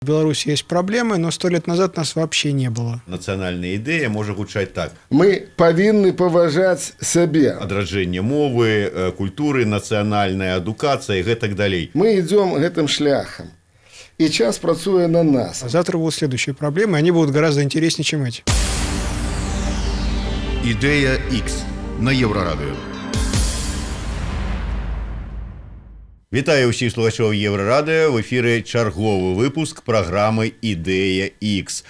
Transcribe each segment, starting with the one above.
В Беларуси есть проблемы, но 100 лет назад нас вообще не было. Нацыянальная ідэя можа гучаць так: Мы павінны паважаць сябе. Адраджэнне мовы, культуры, нацыянальная адукацыя і гэтак далей. Мы идём гэтым шляхам. І час працуе на нас. А завтра будут следующие проблемы, они будут гораздо интереснее, чем эти. Ідэя X на Еўрарадыё. Вітаю ўсіх слухачоў Еўрарадыё. В эфіры чарговы выпуск праграмы «Ідэя X».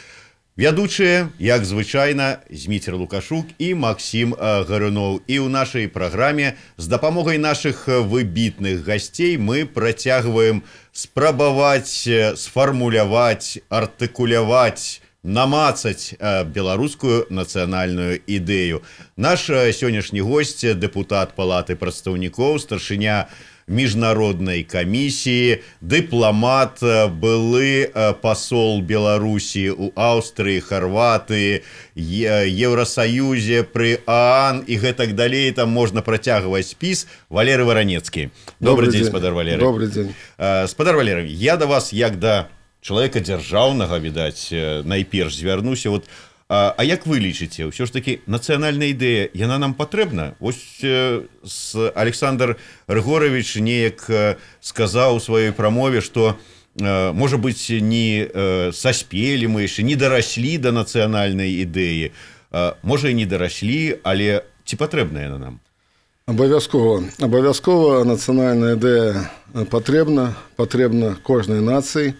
Вядучыя, як звычайна, Зміцер Лукашук і Максім Гаруноў. І ў нашай праграме з дапамогай нашых выбітных гасцей мы працягваем спрабаваць сфармуляваць, артыкуляваць, намацаць беларускую нацыянальную ідэю. Наш сённяшні госць — дэпутат Палаты прадстаўнікоў, старшыня міжнароднай камісіі, дыпламат, былы пасол Беларусі у Аўстрыі, Харватыі, Еўрасаюзе, пры ААН і гэтак далей, там можна працягваць спіс, Валеры Варанецкі. Добрый дзень, спадар Валеры. Добрый дзень. Спадар Валеры, я да вас як да чалавека дзяржаўнага, відаць, найперш звярнуся. Вот, а як вы лічыце, ўсё ж таки нацыянальная ідэя, яна нам патрэбна? Вось с Александр Рыгоравіч неяк сказаў у сваёй прамове, што можа быць, не саспелі мы яшчэ, не дараслі да нацыянальнай ідэі. Можа, і не дараслі, але ці патрэбна яна нам? Абавязкова, абавязкова нацыянальная ідэя патрэбна, патрэбна кожнай нацыі,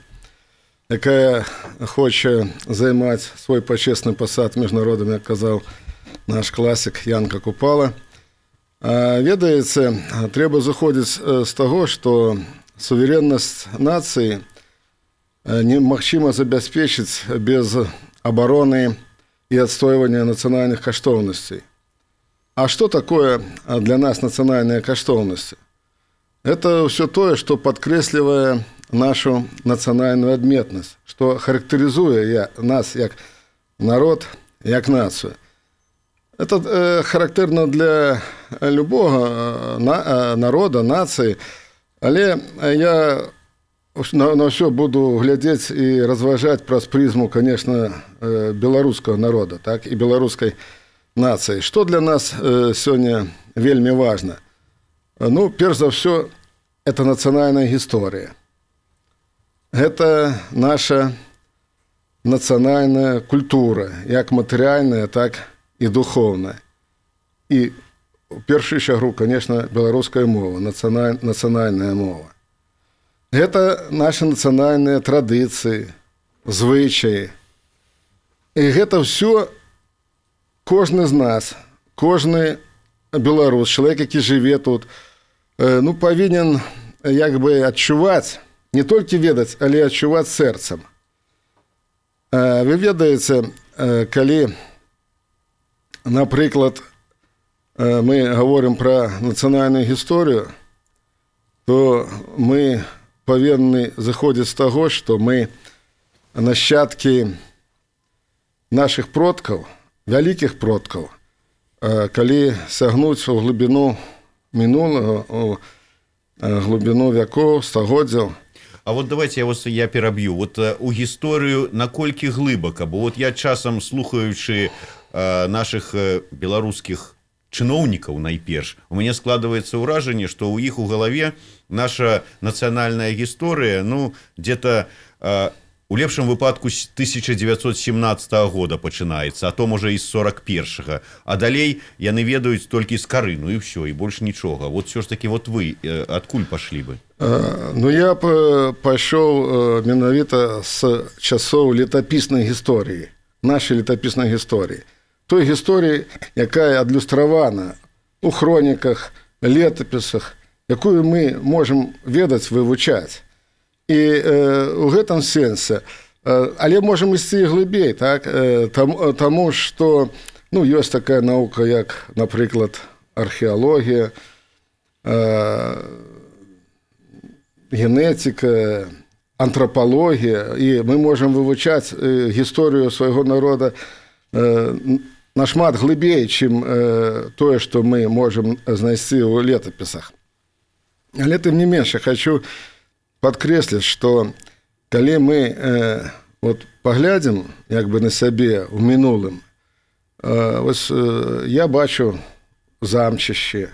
якая хоча займаць свой пачесны пасад між народамі, як казаў наш класік Янка Купала. Ведаеце, трэба зыходзіць з таго, што сувереннасць нацыі немагчыма забяспечыць без абароны і адстойвання нацыянальных каштоўнасцей. А што такое для нас нацыянальныя каштоўнасці? Это ўсё тое, што падкрэслівае нашу нацыянальную адметнасць, што характарызуе нас як народ, як нацыю. Это характэрна для любога народа, нацыі, але я на ўсё буду глядзець і разважаць праз прызму, конечно, беларускага народа, так, і беларускай нацыі. Што для нас сёння вельмі важна? Ну, перш за ўсё, это нацыянальная гісторыя. Гэта наша нацыянальная культура, як матэрыяльная, так і духоўная. І у першую чаргу, конечно, беларуская мова, нацыянальная мова. Гэта нашы нацыянальныя традыцыі, звычаі. І гэта ўсё кожны з нас, кожны беларус, чалавек, які жыве тут, ну, павінен як бы адчуваць, не толькі ведаць, але адчуваць сэрцам. Вы ведаеце, калі, напрыклад, мы гаворым пра нацыянальную гісторыю, то мы павінны зыходзіць з таго, што мы нашчадкі нашых продкаў, вялікіх продкаў, калі сягнуць у глыбіну мінулага, у глыбіну вякоў, стагоддзяў. А вот давайте я вас я пераб'ю. Вот у гісторыю наколькі глыбака, бо вот я часам, слухаючы нашых беларускіх чыноўнікаў найперш, у мяне складваецца ўражанне, што ў іх у галаве наша нацыянальная гісторыя, ну, где-то у лепшым выпадку з 1917 года пачынаецца, а то можа, і з 41, а далей яны ведаюць толькі Скарыну, і ўсё, і больш нічога. Вот все ж таки, вот вы адкуль пашлі бы? Ну, я б пайшоў менавіта з часоў летапіснай гісторыі, нашай летапіснай гісторыі. Той гісторыі, якая адлюстравана у хроніках, летапісах, якую мы можам ведаць, вывучаць. І у гэтым сэнсе, але можам ісці і глыбей, так? Таму што, ну, ёсць такая наука, як, напрыклад, археалогія, генетыка, антрапалогія, і мы можам вывучаць гісторыю свайго народа нашмат глыбей, чым тое, што мы можам знайсці ў летапісах. Але тым не менш, я хочу падкрэсліць, што Калі мы вот паглядзім як бы на сябе ў мінулым, вось я бачу замчышчы,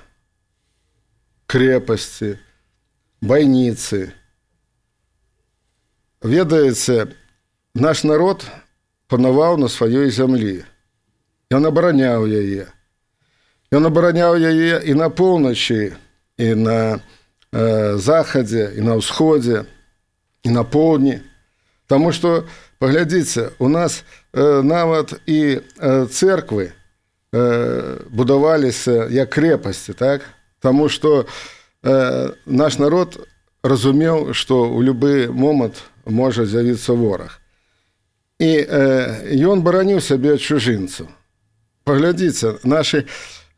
крепасці, байніцы. Ведаеце, наш народ панаваў на сваёй зямлі. Ён абараняў яе. Ён абараняў яе і на поўначы, і на захадзе, і на ўсходзе, і на поўдні. Таму што, паглядзіце, у нас нават і церквы будаваліся як крепасці, так? Таму што наш народ разумеў, што ў любы момант можа з'явіцца вораг. І ён бараніў сябе ад чужынцаў. Паглядзіце, нашы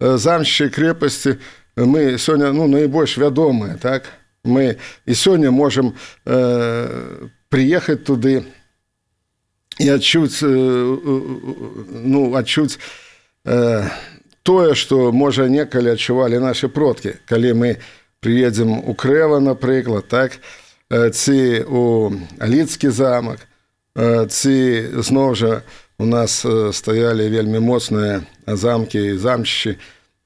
замчышчы, крепасці мы сёння, ну, найбольш вядомыя, так? Мы і сёння можам прыехаць туды і адчуць, ну, адчуць тое, што, можа, некалі адчувалі нашы продкі, калі мы прыедзем у Крэва, напрыклад, так, ці у Лідскі замак, ці зноў жа у нас стаялі вельмі моцныя замкі і замчышчы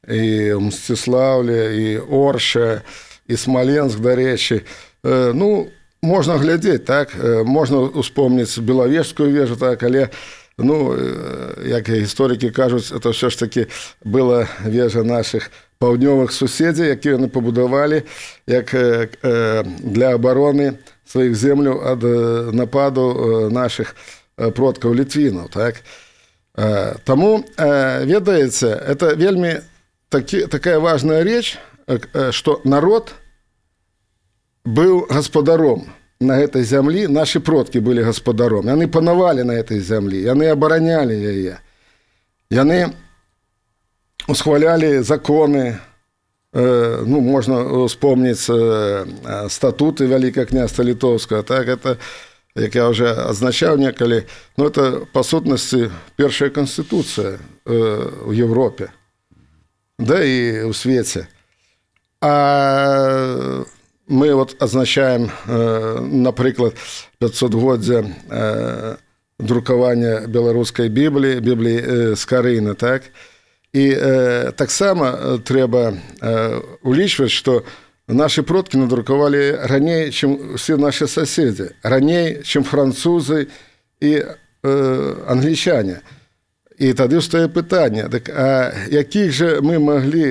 і Мсціслаўле, і Орша, і Смаленск, дарэчы. Ну, можна глядзець, так, можна успомніць Белавежскую вежу, так, але, ну, як гісторыкі кажуць, это ўсё ж таки была вежа нашых паўднёвых суседзяў, якія яны пабудавалі як для абароны сваіх земляў ад нападу нашых продкаў літвінаў, так. Таму, ведаеце, это вельмі такая важная рэч, што народ быў гаспадаром на гэтай зямлі, нашы продкі былі гаспадаром, яны панавалі на этой зямлі, яны абаранялі яе, яны усхвалялі законы, ну, можна успомніць статуты Вялікага княства Літоўскага, так, это, як я уже адзначаў некалі, ну, это, па сутнасці, першая канстытуцыя ў Европе, да і ў свеце. А мы вот адзначаем, напрыклад, 500годдзя друкавання беларускай Бібліі, Бібліі Скарына, так? І таксама трэба улічваць, што нашы продкі надрукавалі раней, чым усе нашы суседзі, раней, чым французы і англічане. І тады ўстае пытанне, так, а якіх жа мы маглі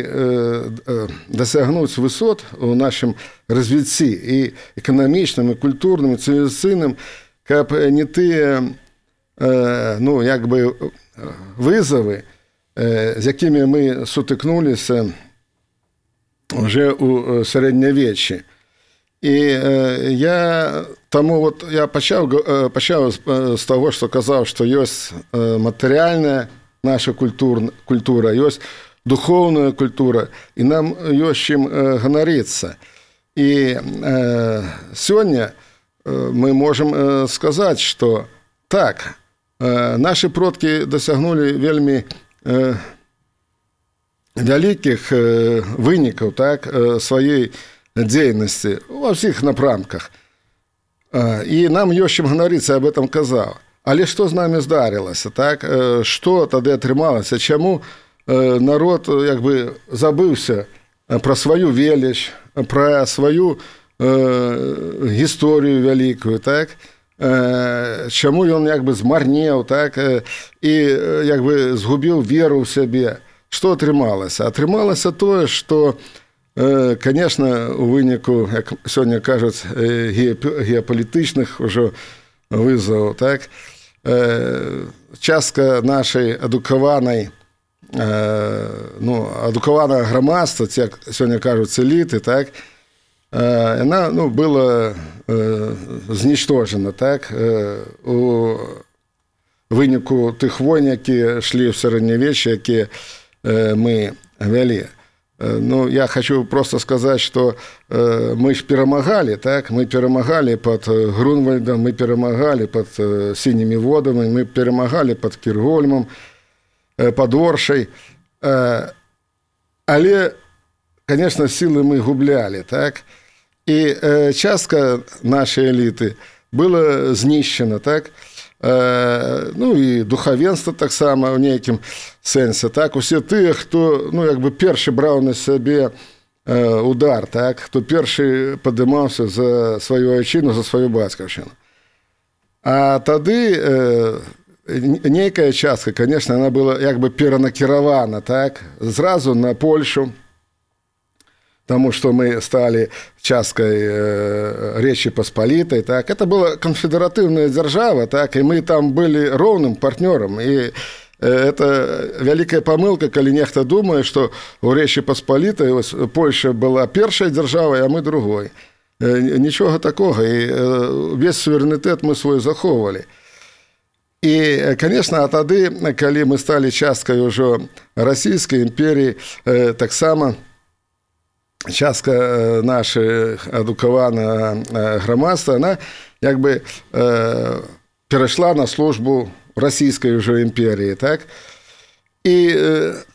дасягнуць высот у нашым развіцці і эканамічным, і культурным, і цывілізацыйным, каб не тыя, ну, як бы, вызовы, з якімі мы сутыкнуліся уже ў сярэднявеччы. І я таму вот я пачаў з таго, што казаў, што ёсць матэрыяльная наша культура, ёсць духоўная культура, і нам ёсць чым ганарыцца. І сёння мы можам сказаць, што так, нашы продкі дасягнулі вельмі вялікіх вынікаў, так, сваёй дзейнасці ва ўсіх напрамках. І нам ёсць чым ганарыцца, об этом казаў. Але што з намі здарылася, так? Што тады атрымалася? Чаму народ як бы забыўся пра сваю веліч, пра сваю гісторыю вялікую, так? Чаму ён як бы змарнеў, так? І як бы згубіў веру ў сябе? Што атрымалася? Атрымалася тое, што, конечно, у выніку, як сёння кажуць, геапалітычных ужо вызаваў, так? Частка нашай адукаванай, ну, адукаванага грамадства, ці, як сёння кажуць, эліты, так? Яна, ну, была знічтожана, так? У выніку тых войн, якія шлі ў сярэднявеччы, якія мы вялі. Ну, я хочу просто сказаць, што мы ж перамагалі, так? Мы перамагалі пад Грунвальдам, мы перамагалі пад Сінімі водамі, мы перамагалі пад Кіргольмам, пад Оршай. Але, конечно, сілы мы гублялі, так? І частка нашай эліты было знішчана, так? Ну і духавенства таксама ў нейкім сэнсе, так? Усе тыя, хто, ну, як бы першы браў на сябе удар, так? Хто першы падымаўся за сваю айчыну, за сваю бацькаўшчыну. А тады нейкая частка, конечно, она была як бы перанакіравана, так? Зразу на Польшу, тому что мы стали часткай Рэчы Паспалітай, так? Это была канфедэратыўная дзяржава, так? І мы там былі роўным партнёрам. І это вялікая памылка, калі нехта думае, што ў Рэчы Паспалітай Польша была першай дзяржавай, а мы другой. Нічога такога. І весь суверэнітэт мы свой захоўвалі. І, конечно, а тады, калі мы сталі часткай ўжо Расійскай імперіі, таксама частка наша адукавана грамадства, она як бы перайшла на службу Расійскай ўжо імперіі, так? І,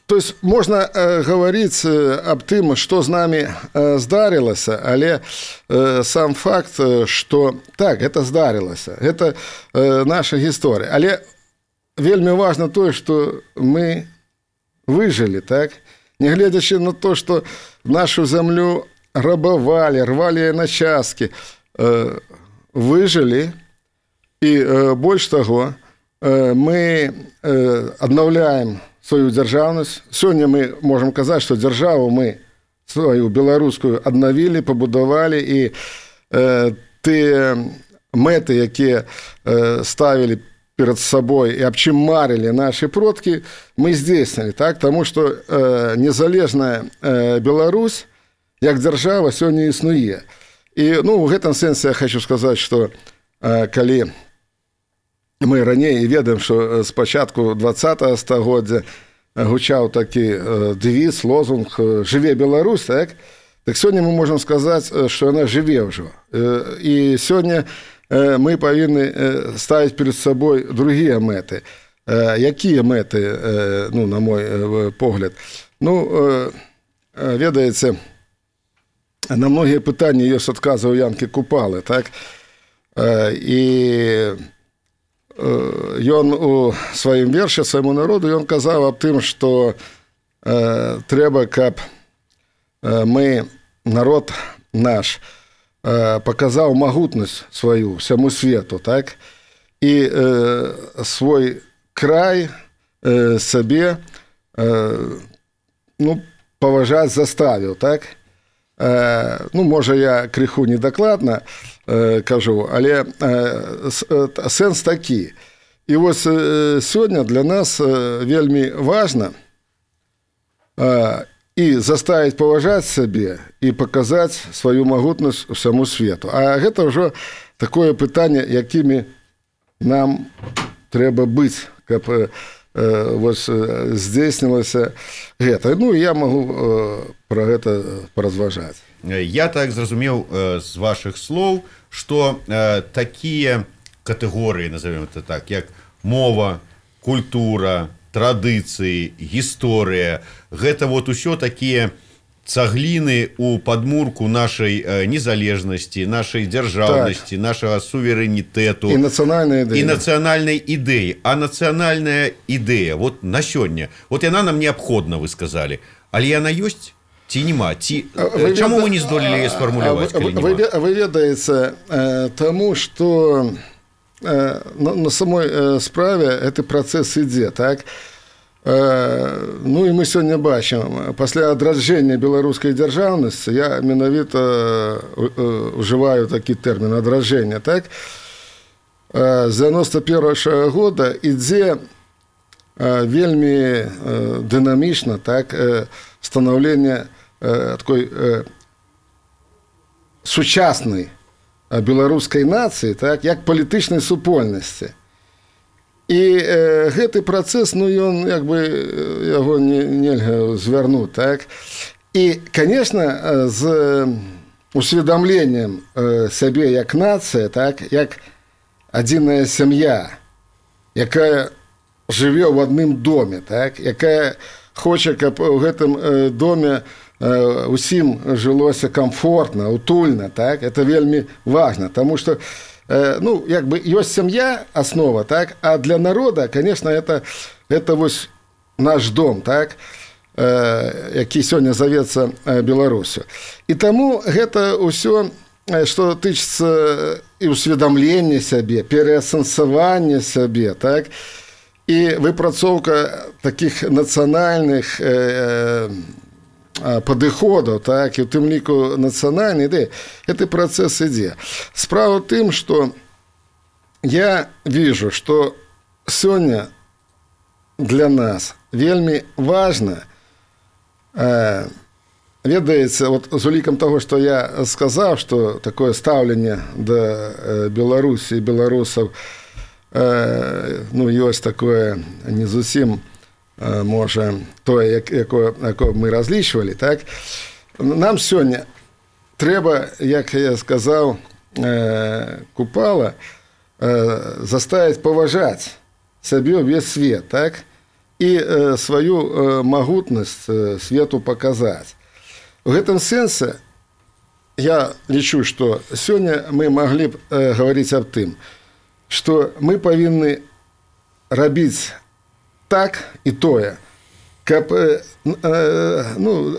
то есть, можна гаварыць аб тым, што з намі здарылася, але сам факт, што так, гэта здарылася, гэта наша гісторыя. Але вельмі важна тое, што мы выжылі, так? Нягледзячы на то, што нашу зямлю рабавалі, рвалі на часткі, выжылі, і больш таго, мы аднаўляем сваю дзяржаўнасць. Сёння мы можам казаць, што дзяржаву мы сваю беларускую аднавілі, пабудавалі, і тыя мэты, якія ставілі перад сабой і аб чым марылі нашы продкі, мы здзейснілі, так? Таму што незалежная Беларусь як дзяржава сёння існуе. І, ну, у гэтым сэнсе я хочу сказаць, што калі мы раней ведаем, што з пачатку 20-го стагоддзя гучаў такі дэвіз, лозунг «Жыве Беларусь», так? Так сёння мы можам сказаць, што яна жыве ўжо. І сёння мы павінны ставіць перад сабой другія мэты. Якія мэты, ну, на мой погляд? Ну, ведаеце, на многія пытанні ёсць адказы ў Янкі Купалы, так? І ён у сваім вершы свайму народу, ён казаў аб тым, што трэба, каб мы, народ наш, паказаў магутнасць сваю всяму свету, так? І свой край сабе, ну, паважаць заставіў, так? Ну, можа, я крыху недакладна кажу, але сэнс такі. І вось сёння для нас вельмі важна і заставіць паважаць сабе і паказаць сваю магутнасць всяму свету. А гэта ўжо такое пытанне, якімі нам трэба быць, каб вось здзейснілася гэта. Ну, я магу пра гэта паразважаць. Я так зразумеў з вашых слоў, што такія катэгорыі, назовем это так, як мова, культура, традыцыі, гісторыя, гэта вот усё такія цагліны у падмурку нашай незалежнасці, нашай дзяржаўнасці, так, нашага суверэнітэту і нацыянальнай ідэі. І нацыянальнай ідэі. А нацыянальная ідэя вот на сёння, вот яна нам неабходна, вы сказалі, але яна ёсць ці няма? Ці чаму мы не здолелі яе сфармуляваць? Вы ведаеце, таму што на самой справе гэты працэс ідзе, так? Ну і мы сёння бачым, пасля адраджэння беларускай дзяржаўнасці, я менавіта ўжываю такі тэрмін адраджэння, так? З 91-го года ідзе вельмі дынамічна, так, станаўленне такой сучаснай беларускай нацыі, так, як палітычнай супольнасці. І гэты працэс, ну, ён як бы яго нельга звярнуць, так? І, конечно, з усведамленнем сябе як нацыя, так, як адзіная сям'я, якая жыве ў адным доме, так, якая хоча, каб у гэтым доме усім жылося камфортна, утульна, так, это вельмі важна, таму што Ну, як бы ёсць сям'я, аснова, так, а для народа, конечно, это вось наш дом, так, які сёння завецца Беларусю. І таму гэта ўсё, што тычыцца і ўсведамлення сябе, пераасэнсавання сябе, так, і выпрацоўка такіх нацыянальных падыходаў, так, і ў тым ліку нацыянальнай ідэі, гэты працэс ідзе. Справа ў тым, што я вижу, што сёння для нас вельмі важна, ведаеце, вот з улікам таго, што я сказаў, што такое стаўленне да Беларусі і беларусаў, ну, ёсць такое не зусім, можа, тое, якое мы разлічвалі, так? Нам сёння трэба, як я сказаў, Купала, заставіць паважаць сябе ўвесь свет, так? І сваю магутнасць свету паказаць. У гэтым сэнсе я лічу, што сёння мы маглі б гаварыць аб тым, што мы павінны рабіць так і тое, каб ну,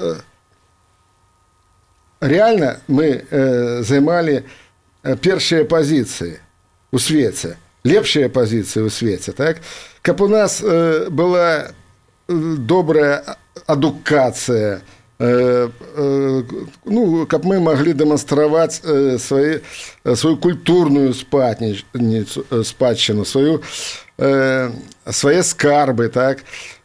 реально мы займалі першыя пазіцыі у свеце, лепшыя пазіцыі ў свеце, так? Каб у нас была добрая адукацыя, ну, каб мы маглі дэманстраваць сваю культурную спадчыну, свае скарбы, так?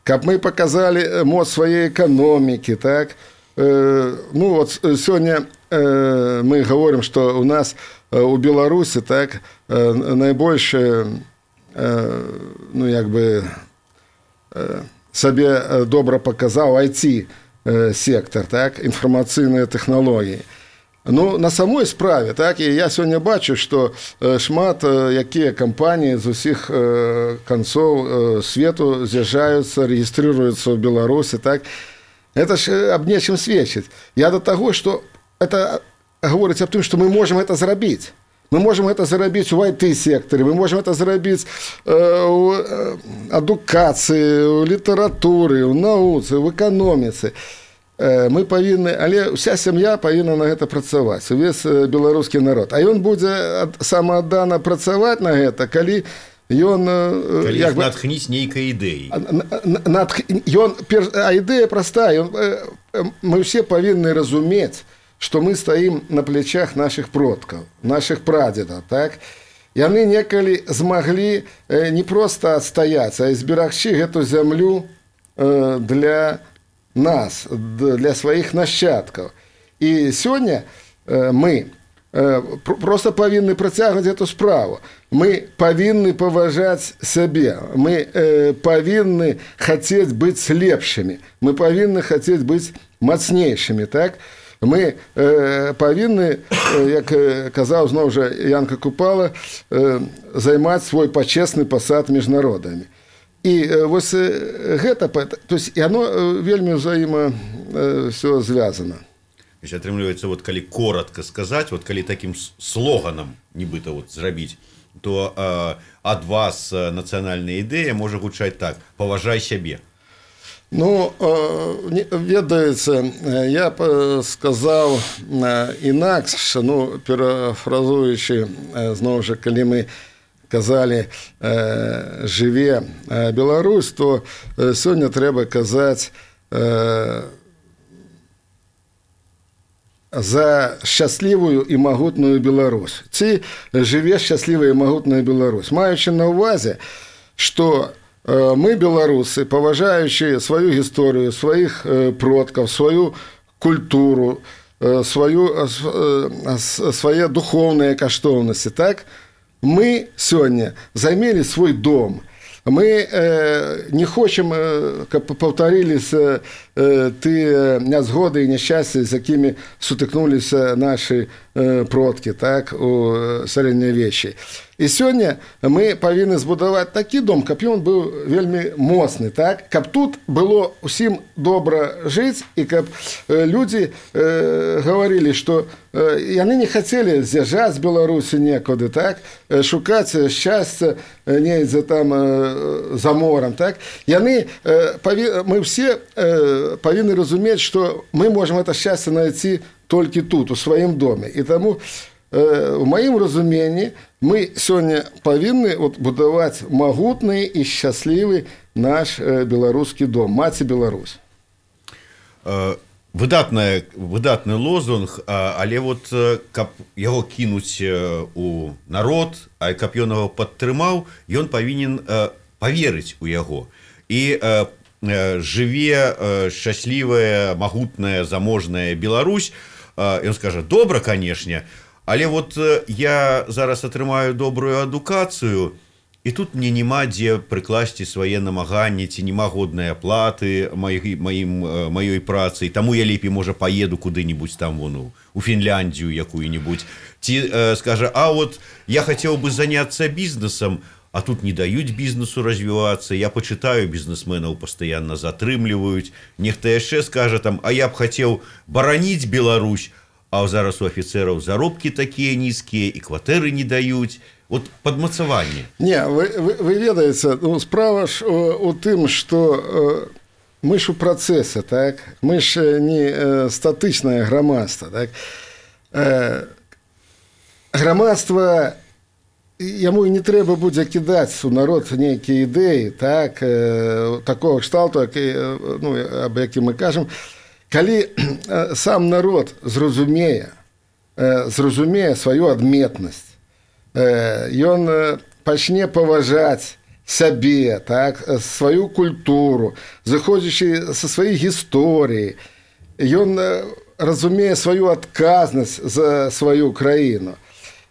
Каб мы паказалі моц сваёй эканомікі, так? Ну, вот сёння мы гаворым, што у нас у Беларусі, так, найбольш, ну, як бы, сабе добра паказаў IT сектор, так, інфармацыйныя тэхналогіі. Ну, на самой справе, так, і я сёння бачу, што шмат якія кампаніі з усіх канцоў свету з'язджаюцца, рэгіструюцца ў Беларусі, так. Это ж аб нечым сведчыць. Я да таго, што это гаворыць аб тым, што мы можам это зрабіць. Мы можам это зрабіць у IT-сектары, мы можам это зрабіць у адукацыі, у літаратуры, у навуцы, у эканоміцы. Мы павінны, але ўся сям'я павінна на гэта працаваць, увесь беларускі народ. А ён будзе самааддана працаваць на гэта, калі ён як бы натхніць нейкай ідэі. Ён, а ідэя простая, мы ўсе павінны разумець, што мы стаім на плечах нашых продкаў, нашых прадзедаў, так? Яны некалі змаглі не проста адстаяць, а і зберагчы гэту зямлю для нас, для сваіх нашчадкаў. І сёння мы просто павінны працягваць эту справу. Мы павінны паважаць сябе, мы павінны хацець быць лепшымі, мы павінны хацець быць мацнейшымі, так? Мы павінны, як казаў зноў жа Янка Купала, займаць свой пачесны пасад між народамі. І вось гэта, то есть яно вельмі ўзаема всё звязана. То есть атрымліваецца, вот калі коротко сказаць, вот калі такім слоганам нібыта вот зрабіць, то ад вас нацыянальная ідэя можа гучаць так: паважай сябе. Ну, ведаеце, я б сказаў інакш, ну, перафразуючы, зноў жа, калі мы казалі «Жыве Беларусь», то сёння трэба казаць за шчаслівую і магутную Беларусь. Ці жыве шчаслівая і магутная Беларусь, маючы на ўвазе, што мы, беларусы, паважаючы сваю гісторыю, сваіх продкаў, сваю культуру, свае духоўныя каштоўнасці, так, мы сёння займелі свой дом. Мы не хочам, каб паўтарыліся тыя нязгоды і няшчасці, з якімі сутыкнуліся нашы продкі, так, у сярэднявеччы. І сёння мы павінны збудаваць такі дом, каб ён быў вельмі моцны, так? Каб тут было усім добра жыць і каб людзі гаварылі, што яны не хацелі з'язджаць з Беларусі некуды, так? Шукаць шчасця недзе там за морам, так? Мы все павінны разумець, што мы можам это шчасце найти толькі тут, у сваім доме. І таму у маім разуменні мы сёння павінны вот будаваць магутны і шчаслівы наш беларускі дом, маці Беларусь. Выдатны лозунг, але вот каб яго кінуць у народ, а каб ён яго падтрымаў, ён павінен паверыць у яго. І жыве шчаслівая, магутная, заможная Беларусь, ён скажа: добра, канешне, але вот я зараз атрымаю добрую адукацыю, і тут мне няма дзе прыкласці свае намаганні, ці няма годнай аплаты маёй працы, і таму я лепей, можа, паеду куды-нибудь там вон у Фінляндію якую-нибудь. Ці скажа: а вот я хацеў бы заняцца бізнесам, а тут не даюць бізнесу развівацца, я пачытаю, бізнесменаў пастаянна затрымліваюць. Нехта яшчэ скажа там: а я б хацеў бараніць Беларусь, а зараз у афіцэраў заробкі такія нізкія і кватэры не даюць. Вот падмацаванне. Не, вы ведаеце, ну, справа ж у тым, што мы ж у працэсе, так? Мы ж не статычнае грамадства, так? Грамадства, яму і не трэба будзе кідаць у народ нейкія ідэі, так, такого кшталту, які, ну, аб якім мы кажам, калі сам народ зразумее сваю адметнасць, ён пачне паважаць сябе, так, сваю культуру, зыходзячы са сваёй гісторыі, ён разумее сваю адказнасць за сваю краіну.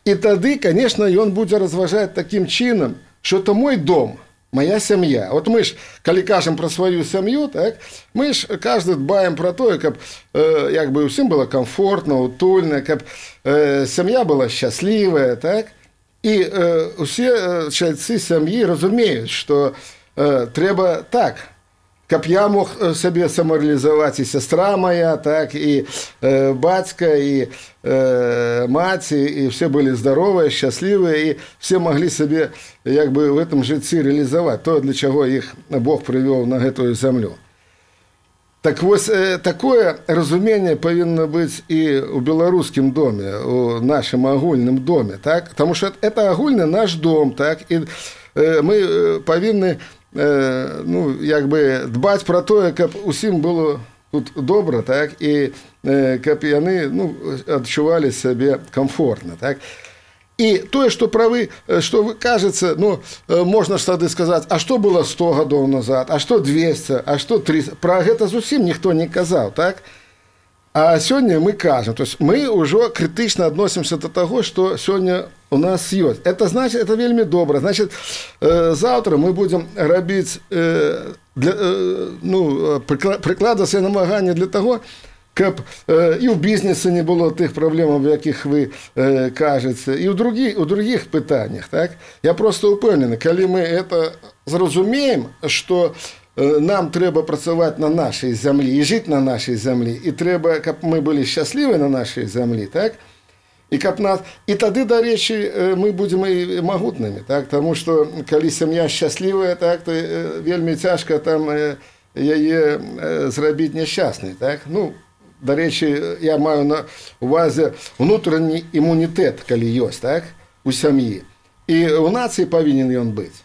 І тады, конечно, ён будзе разважаць такім чынам, што это мой дом, моя сям'я. Вот мы ж, калі кажам пра сваю сям'ю, так, мы ж каждый дбаем пра тое, каб як бы ўсім было комфортна, утульна, каб сям'я была шчаслівая, так? І усе чальцы сям'і разумеюць, што трэба так, каб я мог сябе самарэалізаваць, і сястра моя, так, і бацька, і маці, і все былі здаровыя, шчаслівыя, і все маглі сабе як бы в этом жыцці рэалізаваць то, для чаго іх Бог прывёў на гэтую зямлю. Так вось, такое разуменне павінна быць і ў беларускім доме, у нашым агульным доме, так? Таму што это агульны наш дом, так? І мы павінны ну, як бы дбаць пра тое, каб усім было тут добра, так? І каб яны, ну, адчувалі сябе камфортна, так? І тое, што правы, што вы кажаце, ну, можна ж тады сказаць, а што было 100 гадоў назад, а што 200, а што 300, пра гэта зусім ніхто не казаў, так? А сёння мы кажам, то есть мы ўжо крытычна адносімся да таго, што сёння у нас ёсць. Это значит, это вельмі добра. Значит, заўтра мы будзем рабіць, для, ну, прыкладаць намаганні для таго, каб і ў бізнесе не было тых праблем, аб якіх вы кажаце, і ў другіх пытаннях. Так? Я просто упэўнены, калі мы это зразумеем, што нам трэба працаваць на нашай зямлі і жыць на нашай зямлі, і трэба, каб мы былі шчаслівы на нашай зямлі, так? І каб нас... І тады, дарэчы, мы будзем і магутнымі, так? Таму што калі сям'я шчаслівая, так, то вельмі цяжка там яе зрабіць няшчаснай, так? Ну, дарэчы, я маю на увазе унутраны імунітэт, калі ёсць, так, у сям'і. І ў нацыі павінен ён быць.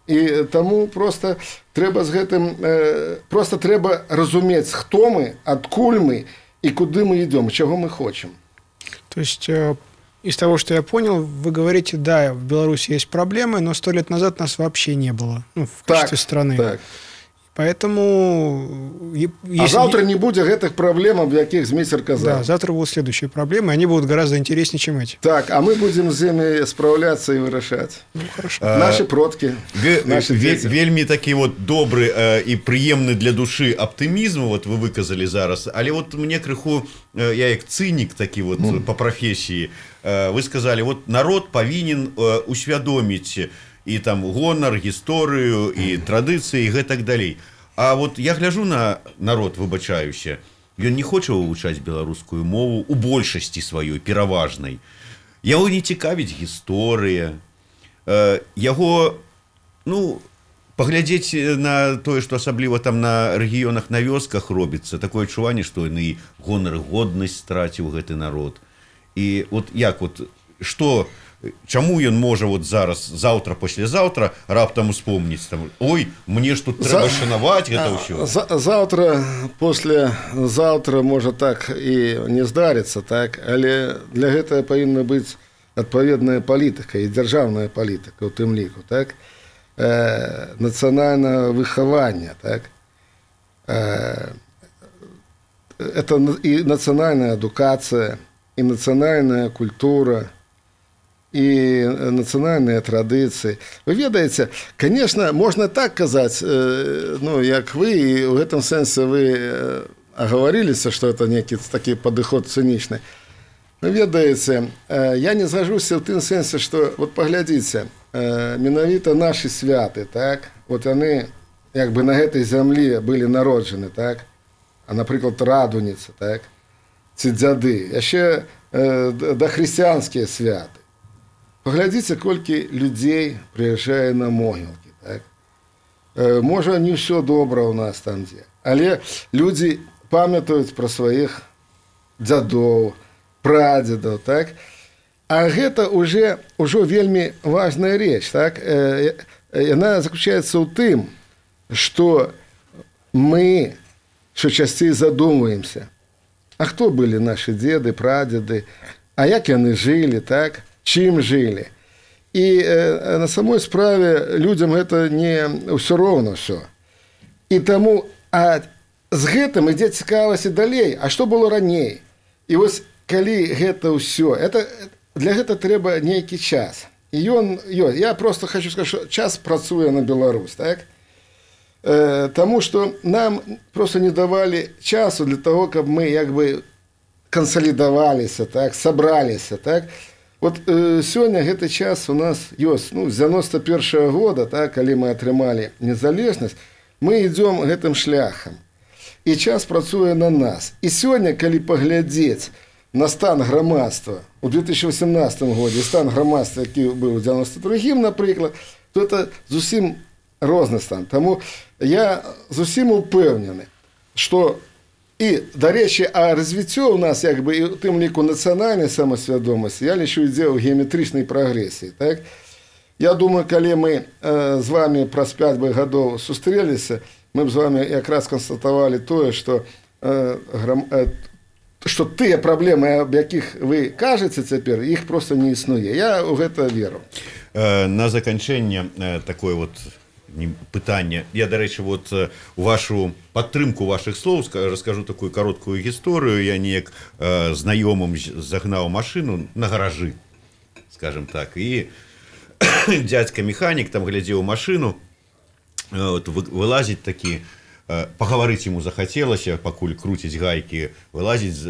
І таму просто трэба з гэтым, просто трэба разумець, хто мы, адкуль мы і куды мы идём, чаго мы хочам. То есть, из того, что я понял, вы говорите, да, в Беларуси есть проблемы, но 100 лет назад нас вообще не было, ну, в качестве страны. Так. Поэтому... А завтра не будет гэтых проблем, об якіх Зміцер казаў. Да, завтра будут следующие проблемы, они будут гораздо интереснее, чем эти. Так, а мы будем с ними справляться и вырашаць. Ну, хорошо. Наши продкі, наши дети. Вельмі такі вот добры і прыемны для душы аптымізм вот вы выказалі зараз, але вот мне крыху, я як цынік такі вот по прафесіі, вы сказали, вот народ павінен усвядоміць і там гонар, гісторыю, і традыцыі, і гэтак далей. А вот я гляжу на народ, выбачаюся, ён не хоча вывучаць беларускую мову у большасці сваёй, пераважнай. Яго не цікавіць гісторыя, яго, ну, паглядзець на тое, што асабліва там на рэгіёнах, на вёсках робіцца, такое адчуванне, што ён і гонар, годнасць страціў гэты народ. І вот як вот, што... Чаму ён можа вот зараз, заўтра, паслязаўтра раптам успомніць там, ой, мне ж тут трэба шанаваць гэта ўсё. Заўтра, послезавтра можа так і не здарыцца, так, але для гэтага павінна быць адпаведная палітыка і дзяржаўная палітыка ў тым ліку, так, нацыянальнае выхаванне, так, это і нацыянальная адукацыя, і нацыянальная культура, і нацыянальныя традыцыі. Вы ведаеце, конечно, можна так казаць, ну, як вы, і ў гэтым сэнсе вы агаварыліся, што это некі такі падыход цынічны. Вы ведаеце, я не згажуся ў тым сэнсе, што, вот паглядзіце, менавіта нашы святы, так, вот яны як бы на гэтай зямлі былі народжаны, так, а, напрыклад, Радуніца, так, ці Дзяды, яшчэ дахрысціянскія святы. Паглядзіце, колькі людзей прыязджае на могілкі, так? Можа, не ўсё добра ў нас там дзе, але людзі памятаюць пра сваіх дзядоў, прадзедаў, так? А гэта ўжо вельмі важная рэч, так? Яна заключаецца ў тым, што мы ўсё часцей задумваемся, а хто былі нашы дзеды, прадзеды, а як яны жылі, так? Чым жылі. І на самой справе людзям гэта не ўсё роўна ўсё. І таму з гэтым ідзе цікавасць і далей, а што было раней? І вось калі гэта ўсё, для гэта трэба нейкі час. І ён ёсць. Я просто хочу сказаць, што час працуе на Беларусь, так? Таму што нам просто не давалі часу для таго, каб мы як бы кансалідаваліся, так, сабраліся, так? Вот сёння гэты час у нас ёсць, ну, з 91-го года, так, калі мы атрымалі незалежнасць, мы ідзём гэтым шляхам. І час працуе на нас. І сёння, калі паглядзець на стан грамадства у 2018 годзе, стан грамадства, які быў у 92-м, напрыклад, то это зусім розны стан. Таму я зусім упэўнены, што і, дарэчы, а развіццё ў нас, як бы, і ў тым ліку нацыянальнай самасвядомасці, я лічу, ідзе ў геаметрычнай прагрэсіі. Так? Я думаю, калі мы з вамі праз 5 бы гадоў сустрэліся, мы б з вамі якраз канстатавалі тое, што тыя праблемы, аб якіх вы кажаце цяпер, іх проста не існуе. Я ў гэта веру. На заканчэнне такое вот пытанне. Я, дарэчы, вот вашу падтрымку вашых слоў раскажу такую кароткую гісторыю. Я неяк знаёмым загнаў машыну на гаражы, скажем так, і дядька механік там глядзеў машыну, вот, вылазіць такі, пагаварыць яму захацелася, пакуль круціць гайкі, вылазіць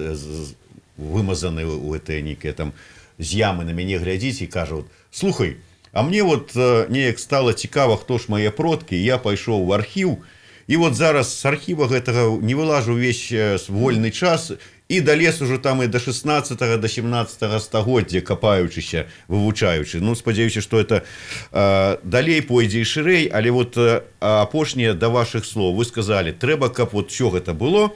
вымазаны ў гэтыя нейкія там з ямы на мяне глядзіць і кажа, вот, слухай, а мне вот неяк стала цікава, хто ж мае продкі, я пайшоў в архіў, і вот зараз з архіва гэтага не вылажу увесь вольны час, і далез ужо там і до 16-го, до 17-го стагоддзя, капаючыся, вывучаючы. Ну, спадзяюся, што это далей пойдзе і шырэй, але вот апошняе да вашых слоў. Вы сказалі, трэба, каб вот всё гэта было,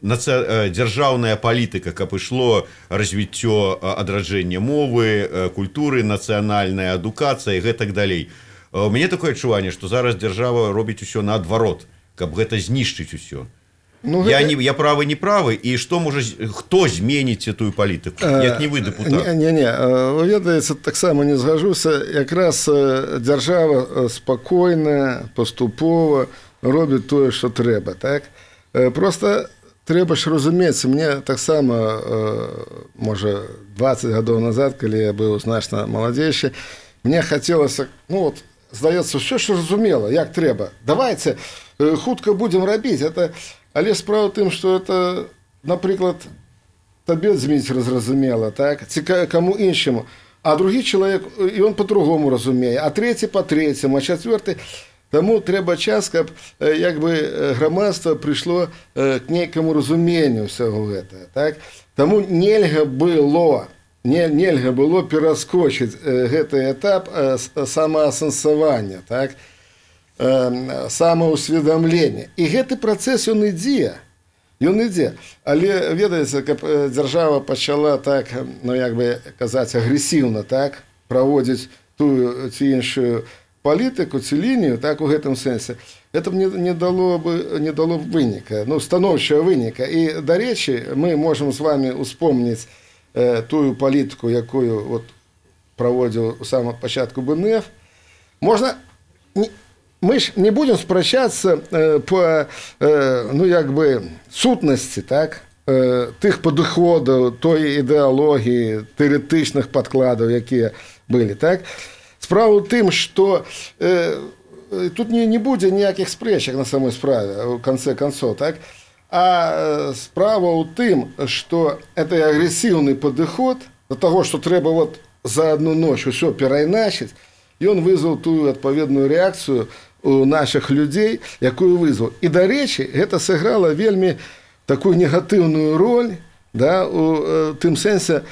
дзяржаўная палітыка, каб ішло развіццё, адраджэнне мовы, культуры, нацыянальная адукацыя і гэтак далей. У мяне такое адчуванне, што зараз дзяржава робіць усё наадварот, каб гэта знішчыць усё. Ну, я, гэта... не, я правы, не правы, і што можа, хто зменіць эту палітыку, як не вы, дэпутат? Не, вы ведаеце, таксама не згажуся, якраз дзяржава спакойна, паступова робіць тое, што трэба, так? Просто трэба ж разумець, мне таксама, можа, 20 гадоў назад, калі я быў значна маладзейшы, мне хацелася, ну вот, здаецца, ўсё ж разумела, як трэба. Давайте хутка будзем рабіць. Это... Але справа ў тым, што это, напрыклад, табе, Зміцер, зразумела, так? Ці каму іншаму. А другі чалавек, і он по-другому разумее, а трэці по-трэцяму, а чацвёрты. Таму трэба час, каб як бы грамадства прыйшло к нейкаму разуменню ўсяго гэтага, так? Таму нельга было пераскочыць гэты этап самаасэнсавання, так? Самаўсведамлення. І гэты працэс, ён ідзе. Ён ідзе. Але, ведаеце, каб дзяржава пачала так, ну, як бы казаць, агрэсіўна, так, праводзіць тую ці іншую палітыку, ці лінію, так, у гэтым сэнсе, это б не дало б выніка, ну, станоўчага выніка. І, дарэчы, мы можам з вами успомніць тую палітыку, якую вот праводзіў у самым пачатку БНФ. Можна... Мы ж не будем спрачацца по, ну, як бы, сутнасці, так, тых падыходаў, той ідэалогіі, тэарэтычных падкладаў, якія былі, так. Справа ў тым, што тут не будзе ніякіх спрэчак на самой справе, у канцы канцоў, так. А справа ў тым, што это агрэсіўны падыход да таго, што трэба вот за одну ноч усё перайначыць, ён вызваў тую адпаведную рэакцыю у нашых людзей, якую вызваў. І, дарэчы, гэта сыграла вельмі такую негатыўную роль, да, у тым сэнсе,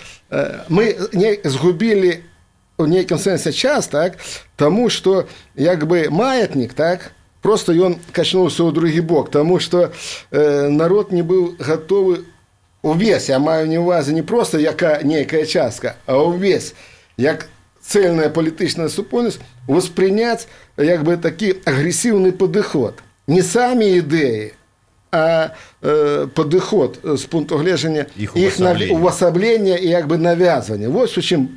мы не згубілі у нейкім сэнсе час, так, таму што як бы маятнік, так, просто ён качнуўся ў другі бок, таму што народ не быў гатовы увесь, я маю на ўвазе не проста яка нейкая частка, а увесь, як цельная палітычная супольнасць, воспрыняць як бы такі агрэсіўны падыход. Не самі ідэі, а падыход з пункту гледжання іх увасаблення і як бы навязвання. Вось у чым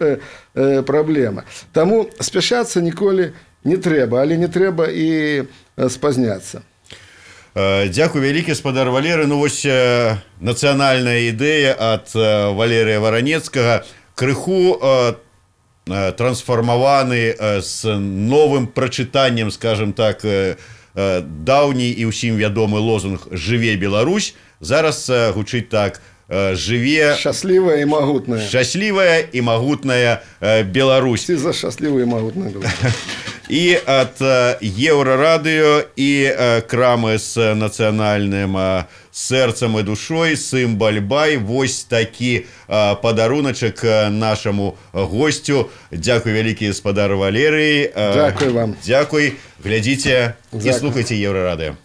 праблема. Таму спяшацца ніколі не трэба, але не трэба і спазняцца. Дзякуй вялікі, спадар Валеры. Ну вось нацыянальная ідэя ад Валерыя Варанецкага крыху трансфармаваны з новым прачытаннем, скажем так, даўні і ўсім вядомы лозунг «Жыве Беларусь» зараз гучыць так: «Жыве шчаслівая і магутная». Шчаслівая і магутная Беларусь. Ці за шчаслівую і магутную Беларусь. І ад Еўрарадыё і крамы з нацыянальным сэрцам і душой «Сымбальбай» вось такі падаруначак нашаму госцю. Дзякуй вялікі, спадар Валерый. Дзякуй вам. Дзякуй. Глядзіце і слухайце Еўрарадыё.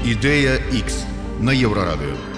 Ідэя X на Еўрарадыё.